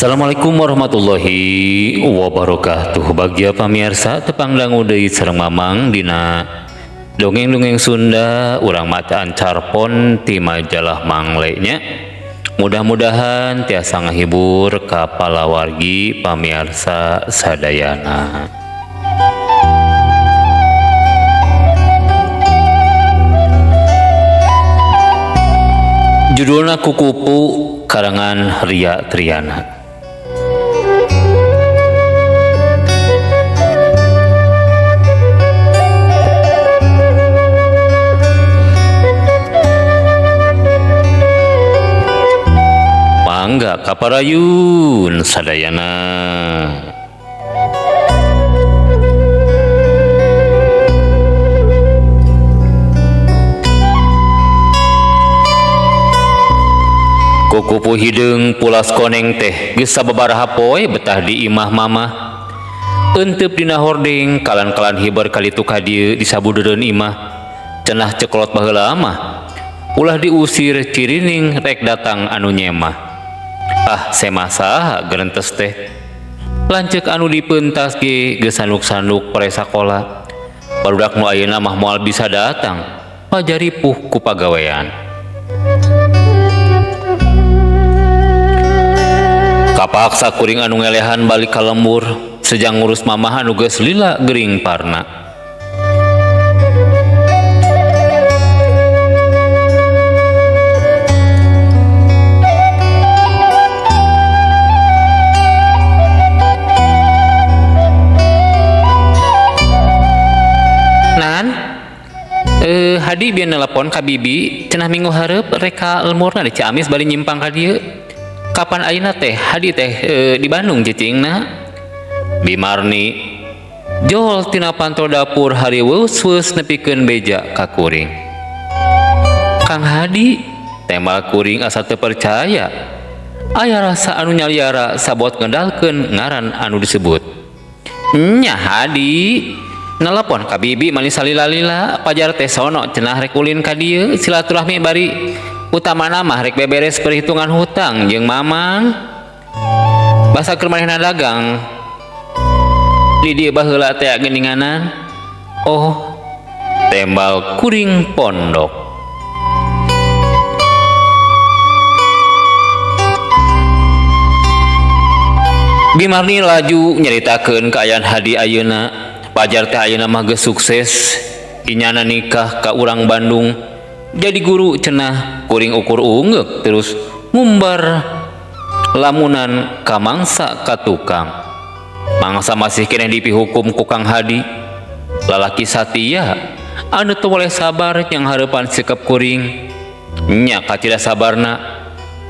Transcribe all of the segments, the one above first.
Assalamualaikum warahmatullahi wabarakatuh. Bagja pamirsa tepang dangu deui sareng Mamang dina dongeng-dongeng Sunda urang macaan carpon ti majalah Mangle nya. Mudah-mudahan tiasa ngahibur ka palawargi pamirsa sadayana. Judulna Kukupu karangan Ria Triana. Mangga kaparayun sadayana. Kukupu hideung pulas koneng teh geus sababaraha poe betah di imah mamah. Euteup dina hordeng kalan-kalan hiber kalitu ka dieu di sabudeureun imah. Cenah cekolot baheula mah. Ulah diusir cirining rek datang anu nyemah. Ah semah saha gerentes teh. Lanceuk anu dipentas ge geus sanduk-sanduk pare sakola. Barudak nu ayeuna mah moal bisa datang, pajaripuh ku pagawean. Kapaksa kuring anu ngelehan balik ka lembur, sejang ngurus mamah anu geus lila gering parna. Nan, Hadi bieu nelpon ka bibi, cenah minggu hareup rek ka lemurna di Ciamis bari nyimpang ka dieu. Kapan ayeuna teh Hadi teh di Bandung cicingna? Bimarni jol tina panto dapur hari weus-weus nepikeun beja ka kuring. Kang Hadi tembal kuring asa teu percaya. Aya rasa anu nyaliara sabot ngedalkeun ngaran anu disebut. Nya Hadi nelpon ka bibi manis salila-lila pajar teh sono cenah rek ulin ka dieu silaturahmi bari utamana mah rek beberes perhitungan hutang jeung mamang. Basa keur manehna dagang di dieu baheula teh geuninganan. Oh, tembal kuring pondok. Bimarni laju nyaritakeun kaayaan Hadi ayeuna. Pajar teh ayeuna mah geus sukses, inyana nikah ka urang Bandung. Jadi guru cenah kuring ukur ungeuk terus ngumbar lamunan ka mangsa ka tukang. Mangsa masih keneh dipihukum ku Kang Hadi. Lalaki satia anu teu boleh sabar yang hareupan sikap kuring. Nya kacida sabarna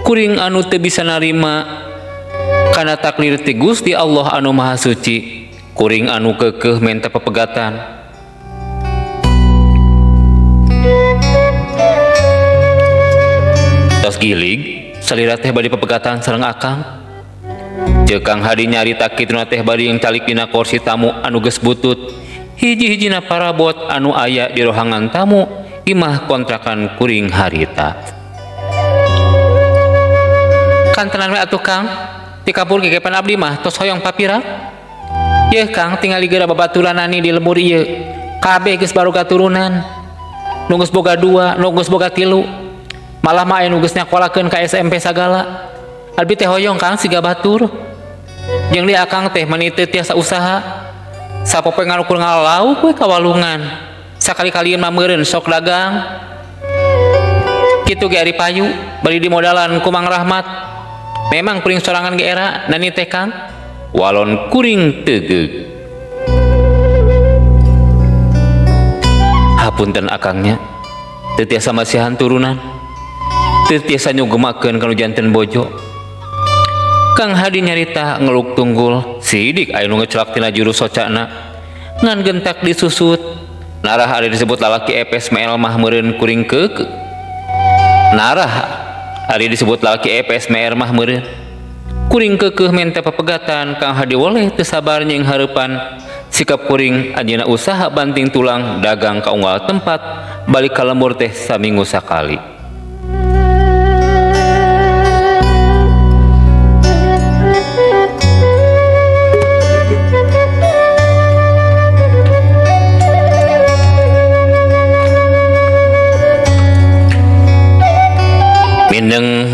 kuring anu teu bisa narima kana takdir ti Gusti Allah anu Maha Suci. Kuring anu keukeuh menta pepegatan. Tos gilig salira teh bari pepegatan sareng akang. Ceuk Kang Hadi nyarita kituna teh bari yang calik dina kursi tamu anu geus butut. Hiji-hijina parabot anu aya di rohangan tamu imah kontrakan kuring harita. Kantenan we atuh Kang, ti kapur gegepan abdi mah tos hoyong papira. Yeuh Kang tingali geura babaturanani di lembur ieu. Kabeh geus baroga turunan. Nu geus boga 2, nu geus boga 3. Malah mah aya nu geus nyakolakeun ka SMP sagala. Abdi teh hoyong Kang siga batur. Jeung di akang teh mani teu tiasa usaha. Sapopoe ngarukur ngalauk we ka walungan. Sakali-kalieun mah meureun sok dagang. Kitu ge ari payu bari dimodalan ku Mang Rahmat. Memang kuring sorangan ge era nani teh Kang. Walon kuring tegeug. Hapunten akangnya, teu tiasa masihan turunan. Teu tiasa nyugemakeun kanu janten bojo. Kang Hadi nyarita ngeluk tunggul, sidik aya nu ngecelak tina juru socana. Ngan gentak disusut. Narah ari disebut lalaki epes meel mah meureun kuring keukeuh. Narah ari disebut lalaki epes meer mah meureun. Kuring keukeuh menta pepegatan Kang Hadi woleh teu sabar nying hareupan sikap kuring anjeunna usaha banting tulang dagang ka unggal tempat balik ka lembur teh saminggu sakali.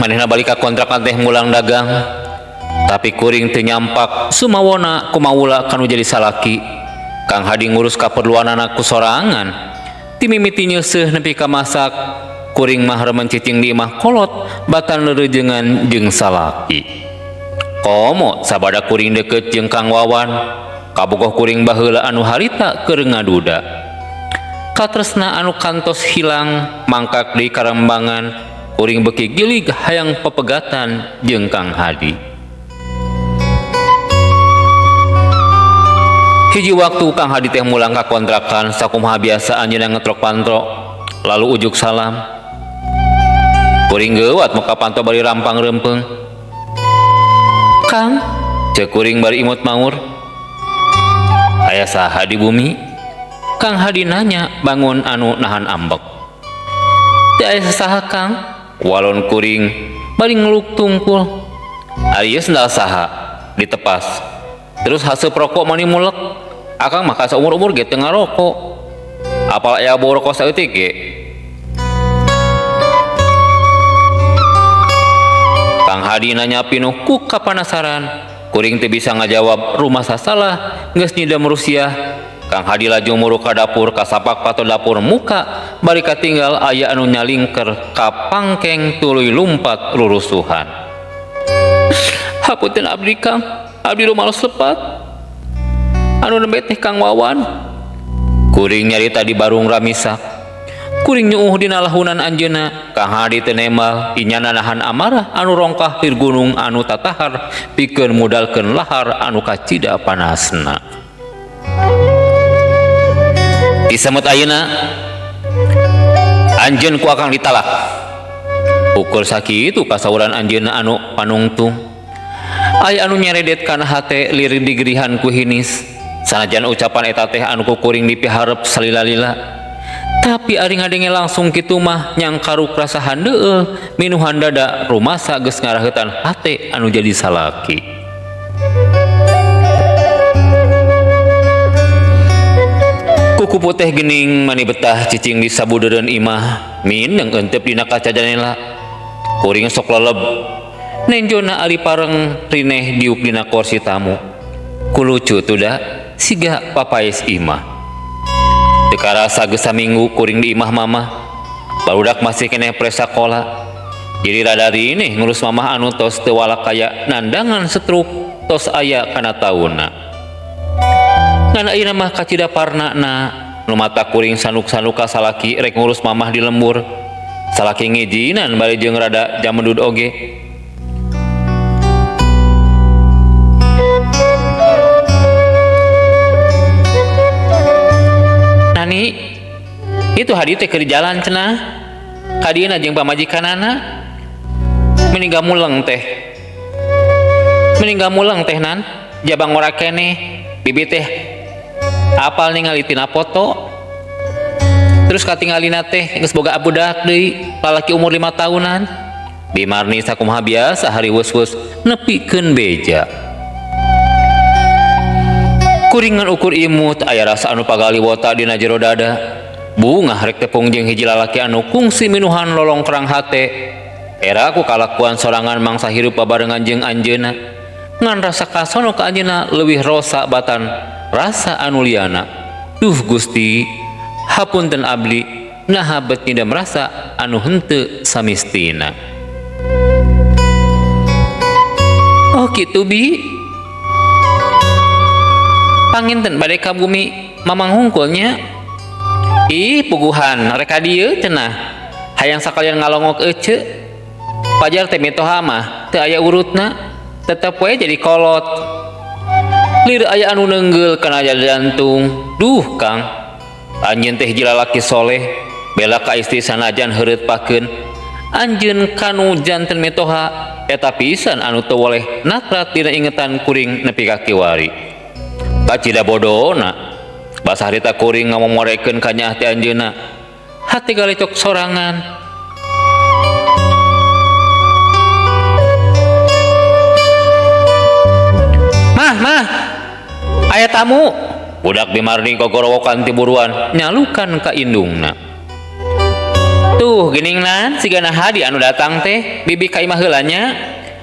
Manehna balik ka kontrakan teh mulang dagang. Tapi kuring teu nyampak sumawona kumawula kanu jadi salaki. Kang Hadi ngurus kaperluanana ku sorangan. Ti mimiti nyeuseuh nepi ka masak, kuring mah remen cicing di imah kolot batan leureujeungan jeung salaki. Komo sabada kuring deket jeung Kang Wawan, kabogoh kuring baheula anu harita keur ngaduda. Katresna anu kantos hilang mangkak deui karembangan, kuring beuki gilig hayang pepegatan jeung Kang Hadi. Hiji waktu Kang Hadi teh mulang ka kontrakan sakumaha biasa anjeunna ngetrok pantro, lalu ujuk salam. Kuring geuwat muka panto bari rampang reumpeng. Kang, ceuk kuring bari imut maur. Aya saha di bumi? Kang Hadi nanya bangun anu nahan ambek. Teu aya saha Kang? Walon kuring bari ngeluk tungkul. Ari ieu sendal saha? Ditepas. Terus hasil rokok mani mulek. Akang mah saumur-umur ge teu ngarokok. Apal aya bau rokok saeutik ge. Kang Hadi nanya pinuh ku kapanasaran. Kuring teu bisa ngajawab rumah sasalah geus nyidam rusiah. Kang Hadi laju muru ka dapur kasapak pato dapur muka bari katinggal aya anu nyalingker ka pangkeng tuluy lumpat rurusuhan. Hapunten abdi Kang, abdi rumalos lepat. Anu nembe teh Kang Wawan. Kuring nyarita di barung ramisak. Kuring nyuuh dina lahunan anjeunna. Kang Hadi teu nembal, inyana nahan amarah anu rongkah lir gunung anu tatahar pikeun mudalkeun lahar anu kacida panasna. Disemut ayeuna anjeun ku akang ditalak. Ukur sakitu kasauran anjeunna anu panungtung. Aya anu nyaredet kana hate lir digerihan ku hinis. Sanajan ucapan eta teh anu ku kuring dipiharep salila-lila. Tapi ari ngadenge langsung kitu mah nyangkaruk rasa handeueul minuhan dada rumasa geus ngaraheutan hate anu jadi salaki. Kuku putih gening mani betah cicing di sabudeureun imah mineng eunteup dina kaca janela. Kuring sok leleb nenjona ari pareng rineh diuk dina kursi tamu. Kulucu tuda siga papaes imah. Teu karasa geus saminggu kuring di imah mamah. Barudak masih keneh pre sakola. Jadi rada rineh ngurus mamah anu tos teu walakaya nandangan setruk tos aya kana taunna. Ngan ayeuna mah kacida parnana nu mata kuring sanuk-sanuk ka salaki rek ngurus mamah di lembur. Salaki ngijinan bari jeung rada jamedud oge. Nani, itu Hadi teh keur jalan cenah. Kadieuna jeung pamajikanana. Meninggal muleng teh. Meninggal muleng teh nan, jabang ora keneh. Bibi teh apal ningali tina foto. Terus katingalina teh geus boga budak deui, lalaki umur 5 tahunan. Bimarni sakumaha biasa hari weus-weus nepikeun beja. Kuringan ukur imut aya rasa anu pagaliwota dina jero dada. Bungah rek tepung jeung hiji lalaki anu kungsi minuhan lolongkrang hate. Era ku kalakuan sorangan mangsa hirup babarengan jeung anjeunna. Ngan rasa kasono ka anjeunna leuwih rosa batan rasa anu liana. Duh Gusti, hapunten abdi naha bet nyidam rasa anu henteu samistina. Oh kitu bi. Panginten bade ka bumi mamang hungkulnya. Ih puguhan rek ka dieu cenah. Hayang sakalian ngalongok ece. Pajar teh mitoha mah teu aya urutna, tetep we jadi kolot. Lir aya anu neunggeul kana jantung. Duh Kang, anjeun teh hiji lalaki soleh, bela ka istri sanajan heureut pakeun. Anjeun kanu janten mitoha eta pisan anu teu woleh natrat dina ingetan kuring nepi ka kiwari. Kacida bodona, basa harita kuring ngamomorekeun ka nyaah teh anjeunna. Hati galecok sorangan. Mah, mah, aya tamu. Budak Bimarni gogorowokan ti buruan nyalukan ka indungna. Tuh geuning Nan sigana Hadi anu datang teh bibi ka imah heula nya.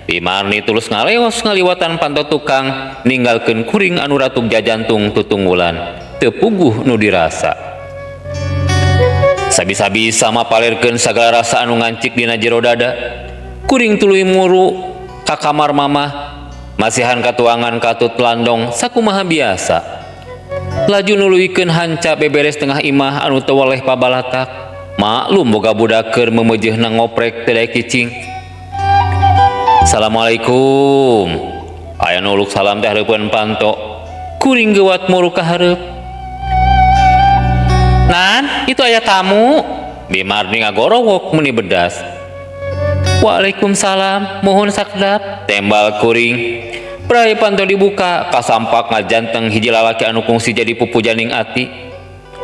Bi Marni tulus ngaleos ngaliwatan panto tukang ninggalkeun kuring anu ratug jajantung tutunggulan teu puguh nu dirasa. Sabi-sabi sama palerkeun sagala rasa anu ngancik dina jero dada. Kuring tuluy muru ka kamar mamah masihan katuangan katut landong sakumaha biasa. Laju nuluykeun hanca beberes tengah imah anu teu weleh pabalatak. Maklum boga budak keur memeujeuhna ngoprek teu daek cicing. Assalamualaikum. Aya nu uluk salam teh hareupeun panto. Kuring geuwat muru ka hareup. Nan, itu aya tamu. Bi Marni ngagorowok meuni bedas. Waalaikumsalam, muhun sakedap. Tembal kuring. Prai panto dibuka, kasampak ngajanteng hiji lalaki anu kungsi jadi pupujaning ati.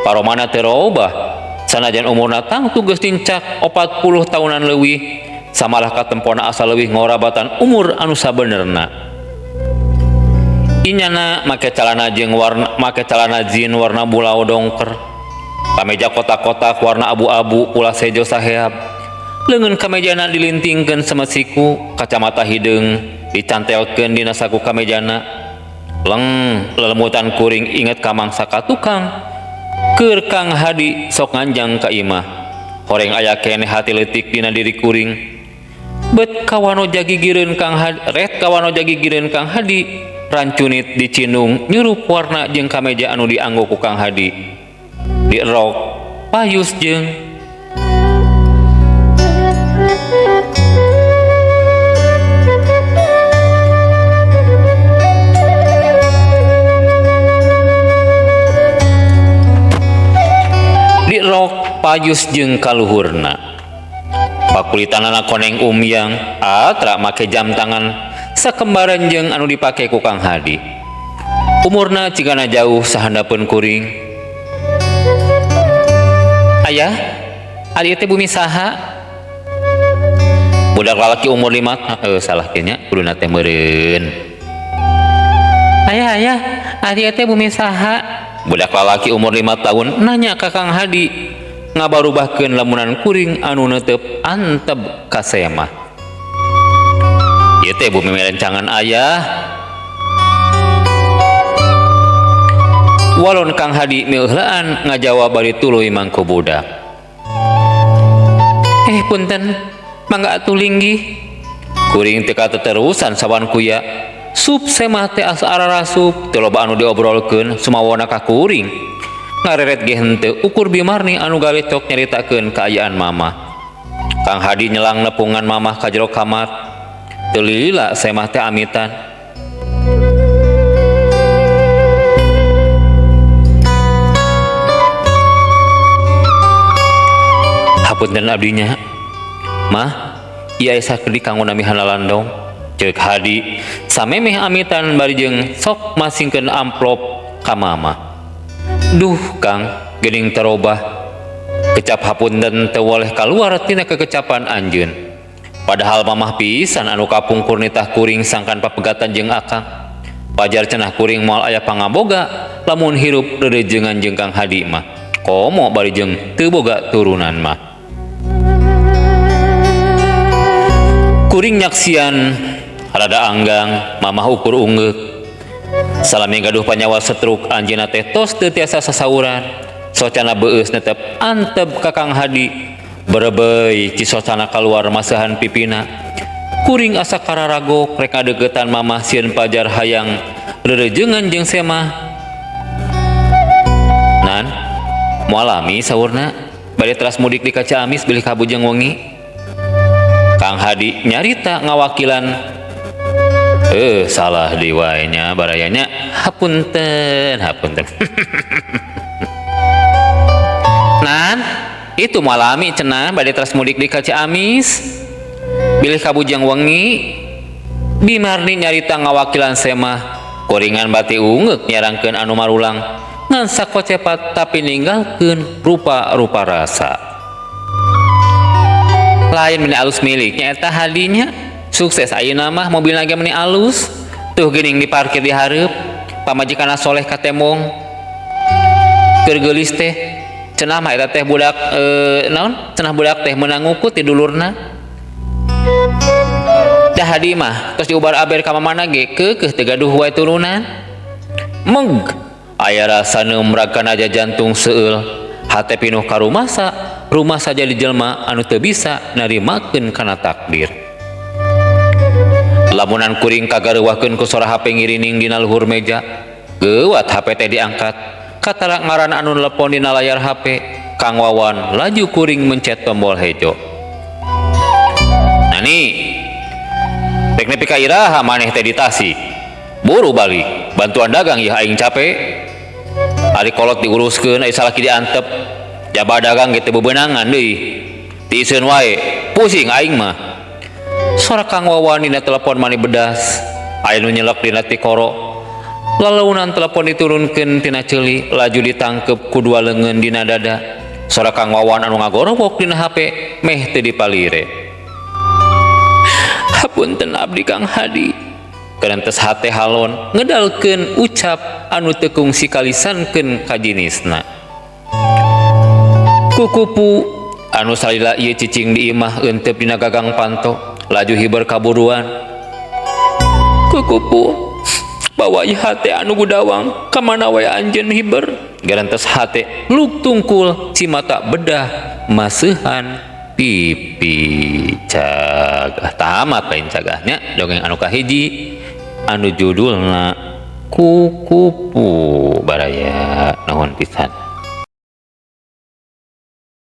Paromana teu robah. Sanajan umurna tangtu geus nincak 40 tahunan leuwih, samalah katempona asa leuwih ngorabatan umur anu sabenerna. Inyana make calana jeung warna make calana jin warna bulau dongker. Kameja kotak-kotak warna abu-abu ulah sejo saheab. Leungeun kamejana dilintingkeun semesiku, kacamata hideung dicantelkeun dina saku kamejana. Leng lelemutan kuring inget ka mangsa ka tukang. Keur Kang Hadi sok nganjang ka imah. Horeng aya keneh hati leutik dina diri kuring. Bet kawano jagigireun Kang Hadi, ret kawano jagigireun Kang Hadi, rancunit dicinung nyurup warna jeung kameja anu dianggo ku Kang Hadi. Dierok payus jeung dirok payus jeung kaluhurna. Pakulitanana koneng umyang, atra make jam tangan sakembaran jeung anu dipake ku Kang Hadi. Umurna cigana jauh sahandapeun kuring. Ayah, ari teh bumi saha? Budak lalaki umur 5 salah kayaknya kuduna teh meureun. Ayah, ayah, ari teh bumi saha? Budak lalaki umur 5 tahun nanya ka Kang Hadi ngabarubahkeun lamunan kuring anu neuteup antep ka semah. Ieu teh bumi merencangan ayah. Walon Kang Hadi mieuhlaan ngajawab bari tuluy mangku budak. Punten, mangga atuh linggih. Kuring teu kateterusan sawan kuya. Sup semah teh asa ararasup, teu loba anu diobrolkeun sumawona ka kuring. Ngareret ge henteu ukur Bi Marni anu galecok nyaritakeun kaayaan mamah. Kang Hadi nyelang nepungan mamah ka jero kamar. Teu lila semah teh amitan. Hapunten abdinya. Mah, ieu aya sakedik kanggo namihan lalandong. Ceuk Hadi samemeh amitan bari jeung sok masingkeun amplop ka mama. Duh Kang, geuning terobah. Kecap hapunten teu woleh kaluar tina kekecapan anjeun. Padahal mamah pisan anu kapungkur nitah kuring sangkan papegatan jeung akang. Pajar cenah kuring moal aya pangaboga lamun hirup rerejengan jeung Kang Hadi mah. Komo bari jeung teu boga turunan mah. Kuring nyaksian rada anggang, mamah ukur ungeuk. Salami gaduh panyawa setruk anjeunna teh tos teu tiasa sasauran. Socana beueus netep antep ka Kang Hadi. Berebeuy cisocana kaluar masahan pipina. Kuring asa kararagok rek ngadeukeutan mamah sieun pajar hayang rerejengan jeung semah. Nan, moal lami saurna bade teras mudik di ka Ciamis bilih kabujeng wengi. Kang Hadi nyarita ngawakilan salah deui wae nya barayanya. Hapunten, hapunten. Nan, itu malami cenah bade teras mudik di ka Ciamis. Bilih kabujeng wengi. Bi Marni nyarita ngawakilan semah. Kuringan bati ungeuk nyarangkeun anu marulang. Ngan sakocepat tapi ninggalkeun rupa-rupa rasa. Lain meni alus miliknya eta hadinya. Sukses ayeuna mah mobilna ge meni alus. Tuh geuning diparkir di hareup. Pamajikanna soleh katemong. Keur geulis teh Cenah mah eta teh budak naon? Cenah budak teh meunang ngukut ti dulurna. Dah Hadi mah tos diubar-aber ka mamana ge keukeuh teu gaduh wae turunan. Meg aya rasa neumrag kana jantung seueul, hate pinuh karumasa, rumasa jadi jelma anu teu bisa narimakeun kana takdir. Lamunan kuring kagareuwahkeun ku sora HP ngirining dina luhur meja. Geuwat HP teh diangkat. Katara ngaran anu nelepon dina layar HP, Kang Wawan laju kuring mencet tombol hejo. Nani, rek nepi ka iraha maneh teh di Tasik? Buru balik, bantuan dagang yeuh aing cape. Ari kolot diuruskeun ari salaki diantep. Jaba dagang ge teu bebenangan deui. Tiiseun wae, pusing aing mah. Sora Kang Wawan dina telepon mani bedas. Aya nu nyelek dina tikoro. Lalaunan telepon diturunkeun tina ceuli, laju ditangkep ku dua leungeun dina dada. Sora Kang Wawan anu ngagorowok dina HP meh teu dipalire. Hapunten abdi Kang Hadi. Kerentes hate halon ngedalkeun ucap anu teu kungsi kalisankeun ka jinisna. Kukupu anu salila ieu cicing di imah eunteup dina gagang panto, laju hiber kaburuan. Kukupu bawa ieu hate anu gudawang ka mana wae anjeun hiber. Gerentes hate luk tungkul cimata bedah maseuhan pipi cagah. Tamat lain cagahnya dongeng anu kahiji anu judulna Kukupu baraya. Nuhun pisan.